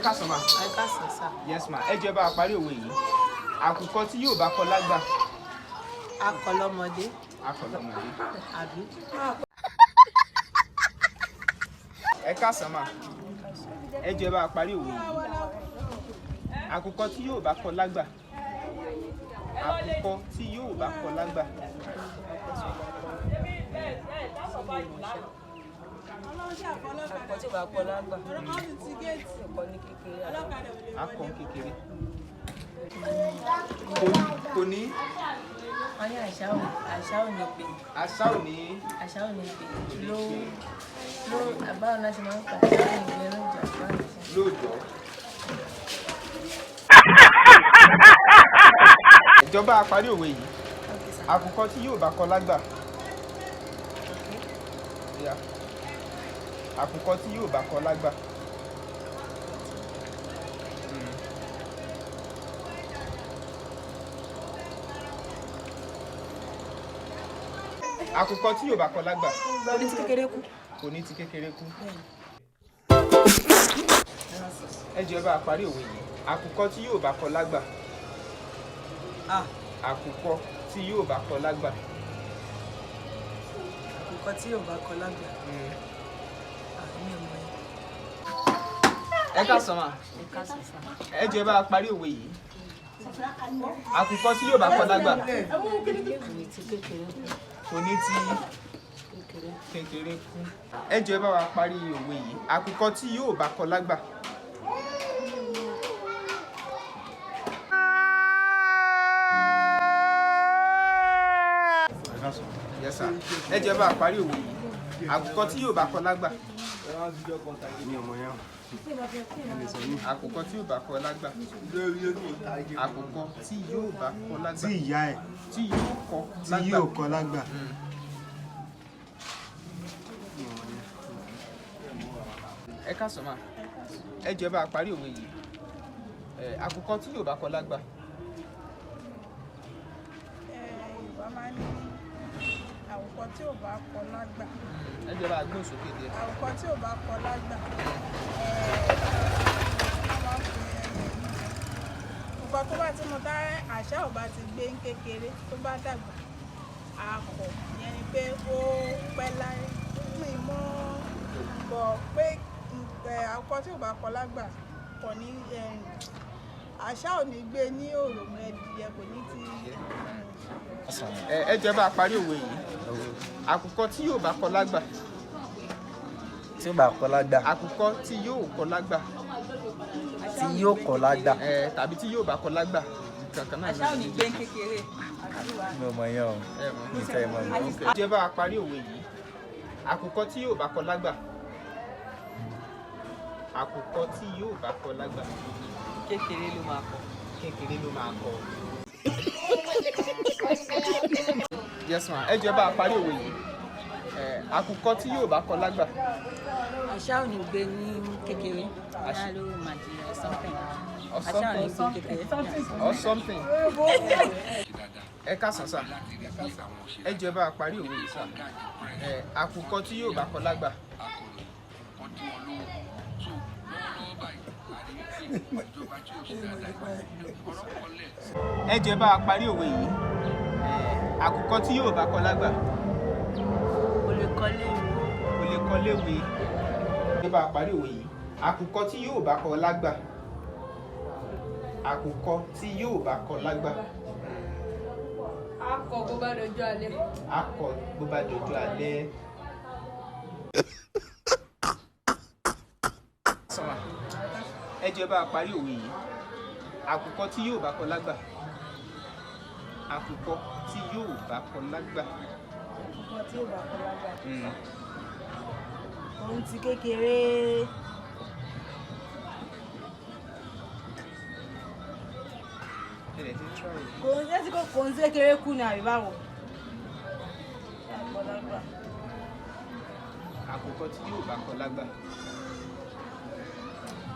Káàsán ma. Ẹ káàsán sà. Yes ma. Ẹ jọ̀ọ́, ẹ bá wa parí òwe yìí: àkùkọ tí yóò bá kọ lágbà. Akọ lọ́mọdé. Akọ lọ́mọdé. Àbí? Ẹ káàsán ma. Ẹ jọ̀ọ́, ẹ bá wa parí òwe yìí: àkùkọ tí yóò bá kọ lágbà, àkùkọ tí yóò bá kọ lágbà. Àkùkọ tí ò bá kọ lágbà. Ẹ̀kọ́ ní kékeré. Akọ kékeré kò ní. Wọ́n ní àṣà ò ní pè. Àṣà ò ní. Àṣà ò ní pè ló ló àbáwọn náà ṣe máa ń pa àṣà ò ní pè lójà báwọn ṣe. Lóòjọ́ ìjọba parí òwe yìí. Okay sir. Àkùkọ tí yóò bá kọ lágbà. Yeah. Àkùkọ tí yóò bá kọ lágbà. Àkùkọ tí yóò bá kọ lágbà. Kò ní ti kékeré kú. Kò ní ti kékeré kú. Ẹ jọ̀ọ́, ẹ bá a parí òwe yìí: àkùkọ tí yóò bá kọ lágbà. Àkùkọ tí yóò bá kọ lágbà. Àkùkọ tí yóò bá kọ lágbà. Mi ò mọ̀ yẹn. Ẹ káàsán ma. Ẹ káàsán sà. Ẹ jọ̀ọ́, ẹ bá a parí òwe yìí: àkùkọ tí yóò bá kọ lágbà. Kò ní ti kékeré kú. Kò ní ti Kékeré. Kékeré kú. Ẹ jọ̀ọ́, ẹ bá wa parí òwe yìí: àkùkọ tí yóò bá kọ lágbà. Yes sir. Ẹ jọ̀ọ́, ẹ bá wa parí òwe yìí: àkùkọ tí yóò bá kọ lágbà. Mi ò mọ̀ yẹn. Àkùkọ tí yóò bá kọ lágbà, àkùkọ tí yóò bá kọ lágbà. Tí ìyá ẹ̀. Tí yóò kọ Tí lágbà. yóò kọ lágbà. Ẹ káàsán ma. Ẹ jọ̀ọ́, ẹ bá wa parí òwe yìí. Àkùkọ tí yóò bá kọ lágbà. Yorùbá máa ń ní àkùkọ tí ò bá kọ lágbà. Ẹ jọ̀ọ́, ẹ bá wa gbóhùn sókè díẹ̀. Àkùkọ tí ò bá kọ lágbà, wọ́n máa ń pè é nǹkan tó bá ti mú tá àṣà ò bá ti gbé ń kékeré, tó bá dàgbà akọ, ìyẹn ni pé ó pẹ́ láyé. Mi mọ́ bọ̀ pé àkùkọ tí ò bá kọ lágbà kò ní àṣà ò ní gbé ní òròmọ ẹdìyẹ, kò ní ti. Ẹ jọ̀ọ́, ẹ bá wa parí òwe yìí: àkùkọ tí yóò bá kọ lágbà. Tí ó bá kọ lágbà. Àkùkọ tí yóò kọ lágbà. Tí yóò kọ lágbà. Tàbí tí yóò bá kọ lágbà, kankan náà. Àṣà ò ní gbé kékeré. Mi ò mọ̀ yẹn o. Ẹ mọ̀. Mi fẹ́ mọ̀ mi. Ẹ jọ̀ọ́, ẹ bá wa parí òwe yìí: àkùkọ tí yóò bá kọ lágbà, àkùkọ tí yóò bá kọ lágbà. Kékeré ló máa kọ. Kékeré ló máa kọ. Yes ma. Ẹ jọ̀ọ́, ẹ bá wa parí òwe yìí. Àkùkọ tí yóò bá kọ lágbà. Àṣà ò ní gbé ní kékeré. Àṣà ló máa di or something. Or Àṣà ò ní something. gbé kékeré. Or something. Ẹ káàsán sà. Ẹ jọ̀ọ́, ẹ bá wa parí òwe yìí sà. Àkùkọ tí yóò bá kọ lágbà. Lọ́wọ́lọ́wọ́ báyìí, ìjọba tí ò ṣe dáadáa ọ̀rọ̀ pọ̀lẹ̀. Ẹ jọ̀ọ́, ẹ bá wa parí òwe yìí. Àkùkọ tí yóò bá kọ lágbà. Kò lè kọ́ léwu. Kò lè kọ léwe. Ẹ bá wa parí òwe yìí: àkùkọ tí yóò bá kọ lágbà, àkùkọ tí yóò bá kọ lágbà. Akọ bó bá dọjọ́ alẹ́. Akọ bó bá dọjọ́ alẹ́. Sọ́mà, ẹ jọ̀ọ́, ẹ bá wa parí òwe yìí: àkùkọ tí yóò bá kọ lágbà, àkùkọ tí yóò bá kọ lágbà. Àkùkọ tí ò bá kọ lágbà. Òun ti kékeré. Ẹ lè ti try. Kò ń ṣe kò ń ṣe kékeré kú ni àbí báwo? Kọ lágbà. Àkùkọ tí yóò bá kọ lágbà.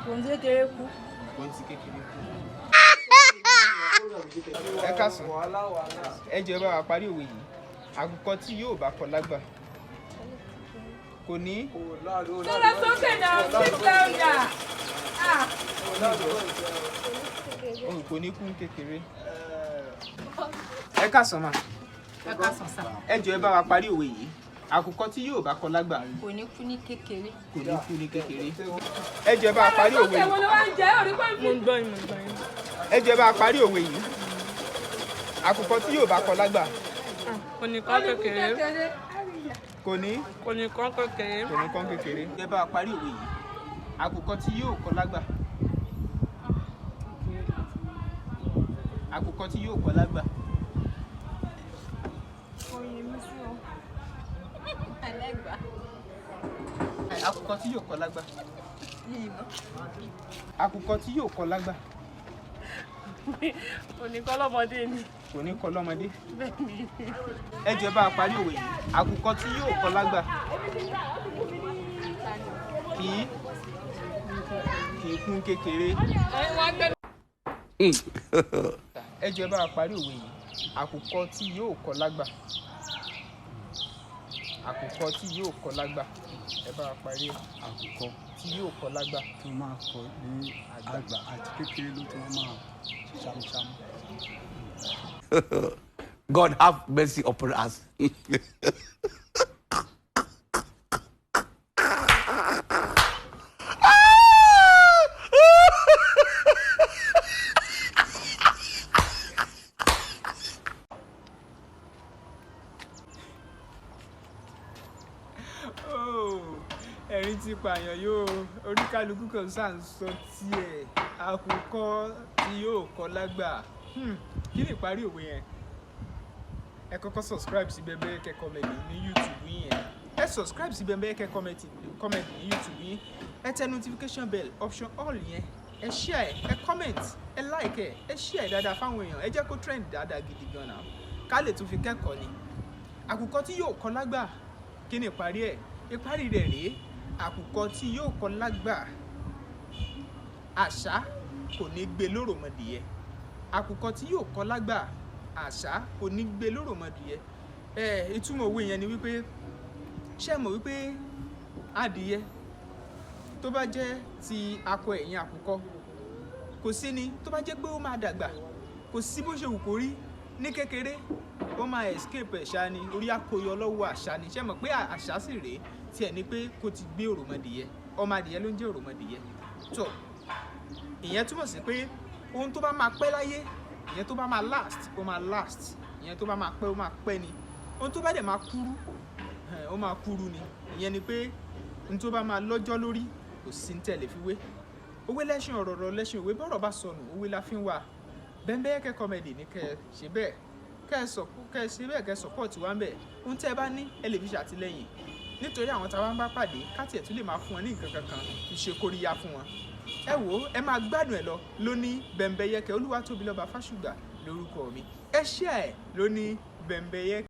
Kò ń ṣe kékeré kú. Kò ń ti kékeré kú. Ẹ káàsán. Ẹ jọ̀ọ́, ẹ bá wa parí òwe yìí: àkùkọ tí yóò bá kọ lágbà kò ní. Sọ̀rọ̀ sókè náà, speak louder. Ah. Òun kò ní kú ní kékeré. Ẹ káàsán mà. Ẹ káàsán sà. Ẹ jọ̀ọ́ ẹ bá wa parí òwe yìí. Àkùkọ tí yóò bá kọ lágbà Kò ní kú ní kékeré. kò ní kú ní kékeré. Ẹ jọ̀ọ́ ẹ bá wa parí òwe yìí. Mo ń gbọ́ yín, mo ń gbọ́ yín. Ẹ jọ̀ọ́ ẹ bá wa parí òwe yìí. Àkùkọ tí yóò bá kọ lágbà Kò ní kọ́ kékeré. kò ní Kò ní kọ́ kékeré. kò ní kọ́ kékeré. Ẹ bá wa parí òwe yìí. Àkùkọ tí yóò kọ lágbà. Àkùkọ tí yóò kọ lágbà. Àkùkọ tí yóò kọ lágbà. Àkùkọ tí yóò kọ lágbà. Kò ní kọ́ lọ́mọdé ni. Kò ní kọ lọ́mọdé. Ẹ jọ̀ọ́ ẹ bá wa parí òwe yìí. Àkùkọ tí yóò kọ lágbà. Kì í kún kékeré. Ẹ jọ̀ọ́ ẹ bá wa parí òwe yìí. Àkùkọ tí yóò kọ lágbà. Àkùkọ tí yóò kọ lágbà. Ẹ bá wa parí ẹ̀. Àkùkọ Tí yóò kọ lágbà. tó máa kọ ní àgbà àti kékeré ló ti máa ṣàmùṣàmù. God have mercy upon us. Oh, ẹ̀rín ti pààyàn yóò, oníkálukú kan ṣáà ń sọ tiẹ̀. Àkùkọ tí yóò kọ lágbà. Kí ni ìparí òwe yẹn? Ẹ kọ́kọ́ subscribe sí Bembeyeke Comedy ní YouTube yín yẹn. Ẹ subscribe sí Bembeyeke Comedy ní YouTube yín. Ẹ tẹ notification bell option all yẹn. Ẹ share ẹ, comment ẹ, like ẹ, ẹ share ẹ dáadáa fáwọn èèyàn. Ẹ jẹ́ kó trend dáadáa gidi gan náà, ká lè tún fi kẹ́kọ̀ọ́ ni. Àkùkọ tí yóò kọ lágbà, kí ni ìparí ẹ̀? Ìparí rẹ̀ rèé: àkùkọ tí yóò kọ lágbà, àṣá kò ní gbé lóròmọdìyẹ. Àkùkọ tí yóò kọ lágbà, àṣá kò ní gbé lóròmọdìyẹ. Ẹ ìtumọ̀ òwe yẹn ni wípé, ṣé ẹ mọ̀ wípé adìyẹ tó bá jẹ́ ti akọ ẹ̀yìn àkùkọ, kò sí ni tó bá jẹ́ pé ó máa dàgbà, kò sí bó ṣe wù kó rí ní kékeré, ó máa escape ẹ̀ṣá ni, orí àkóyọ lọ́wọ́ àṣá ni. Ṣé mọ̀ pé àṣá sì rèé tiẹ̀ ni pé kó ti gbé òròmọdìyẹ, ọmọ adìyẹ ló ń jẹ́ òròmọdìyẹ. Tó ìyẹn túmọ̀ sí pé ohun tó bá máa pẹ́ láyé, ìyẹn tó bá máa last, ó máa last. Ìyẹn tó bá máa pẹ́, ó máa pẹ́ ni. Ohun tó bá dẹ̀ máa kúrú, ó máa kúrú ni. Ìyẹn ni pé ohun tó bá máa lọ́jọ́ lórí, kò sí ní tẹ̀lé fi wé. Òwe lẹ́ṣin ọ̀rọ̀, ọ̀rọ̀ lẹ́ṣin òwe. Bọ́rọ̀ bá sọnù, òwe la fi ń wà. Bembeyeke Comedy ní kẹ́ ẹ ṣe bẹ́ẹ̀, kẹ́ ẹ sọ, kẹ́ ẹ ṣe bẹ́ẹ̀, kẹ́ ẹ support wa ń bẹ̀. Ohun tẹ́ ẹ bá ní, ẹ lè fi ṣàtìlẹ́yìn, nítorí àwọn tá a bá ń bá pàdé, ká tiẹ̀ tún lè máa fún wọn ní nǹkan kankan fi ṣe kóríyá fún wọn. Ẹ wò ó, ẹ máa gbádùn ẹ lọ lóní Bembeyeke. Olúwatóbilọ́ba Fásùgbà lórúkọ mi. Ẹ ṣé ẹ lóní Bembeyeke.